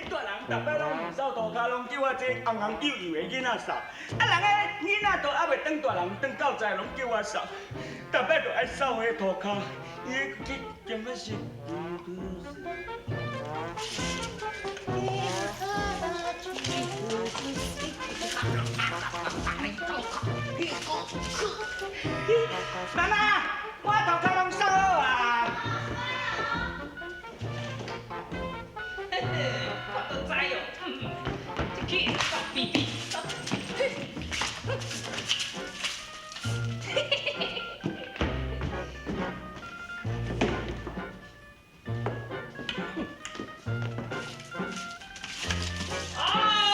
大人逐擺攏毋掃塗跤，攏叫我這紅紅幼幼的囡仔掃。啊，人个囡仔都猶未當大人，當到在攏叫我掃。逐擺都愛掃彼塗跤，伊去根本是。媽媽，我塗跤攏掃好啊。我都知哦，這去比比。哦，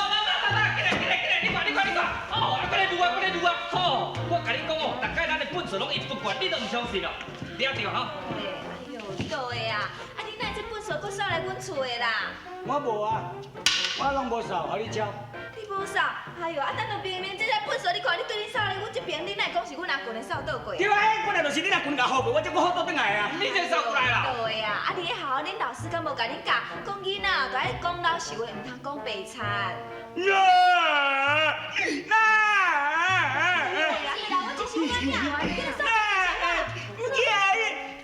媽媽媽媽，過來過來過來，你看你看你看，哦，啊，過來擼啊，過來擼啊，吼，我共你講哦，逐擺咱的糞埽攏用不完，你都毋相信哦，掠著吼。哎喲，倒的啊！啊，你哪會這糞埽閣掃來阮厝的啦？我無啊。我攏無掃，予你抄。你無掃，哎喲，啊，咱就明明這个糞掃，你看你對恁掃咧，阮這爿你哪會講是阮阿群的掃倒過？對啊，本來就是恁阿群共予過，我才閣予倒轉來啊。你這掃過來啦？對啊，啊，佇咧學校恁老師敢無共恁教，講囡仔著愛講老實話，毋通講白賊。啊！是啦，我這是阮囝，你掃。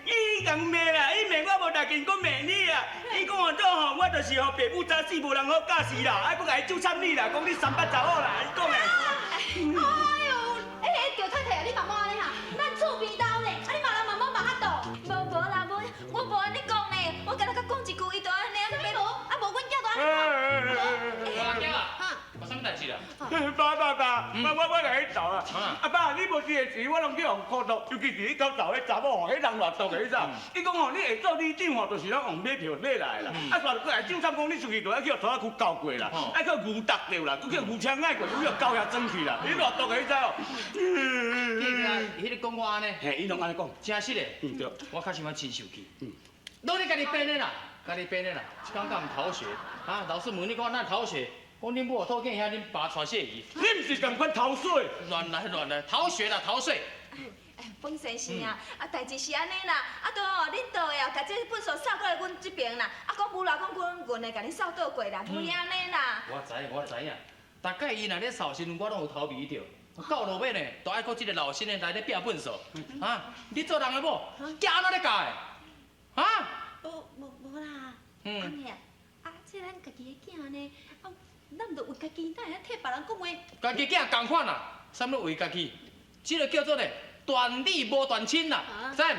伊共罵啦，伊罵我無代誌，閣罵你啊！伊講我做吼，我就是予爸母早死，無人好教示啦，愛閣共伊咒慘你啦，講你三八查某啦，伊講的。哎喲，欸，叫太太啊，你嘛莫按呢哈，咱厝邊兜呢，啊你罵人嘛莫罵較倒。無無啦，無，我無按呢講呢，我敢若閣講一句，伊就按呢。啥物無？啊無，阮囝就按呢阿嬌啊，發啥物代誌啦？爸爸爸，我來去走啊！阿爸，你無佇的時，我攏去予苦毒，尤其是彼九頭彼查某吼，彼人偌毒的，你知？伊講吼，你會做里長吼，就是攏用買票買來的啦。啊，煞閣來咒慘講，你出去就愛去予塗仔區搞過啦，愛去牛逐著啦，閣去牛車愛過，閣去予狗遐裝去啦，你偌毒的，你知無？彼個講我按呢？嘿，伊攏按呢講。真實的。嗯對。我較想要真受氣。攏你家己編的啦，家己編的啦，這工敢毋逃學？啊，老師問你講哪逃學？講恁母討見遐，恁爸帶細去。你毋是仝款逃稅？亂來亂來，逃學啦，逃稅。哎，馮先生啊，啊，代誌是按呢啦，啊，都吼，恁倒的啊，共這糞掃掃過來阮這爿啦，啊，講無啦，講阮阮的共恁掃倒過啦，無按呢啦。我知，我知影。逐擺伊若咧掃時陣，我攏有偷窺著。到落尾呢，都愛閣這個老身的來咧拚糞掃。啊，你做人的某，囝按怎咧教的？啊？無無無啦，按呢啊，啊，這咱家己的囝呢，啊，咱毋著為家己，哪會使替別人講話？家己囝仝款啦，啥物為家己？這個叫做咧斷理無斷親啦，知毋？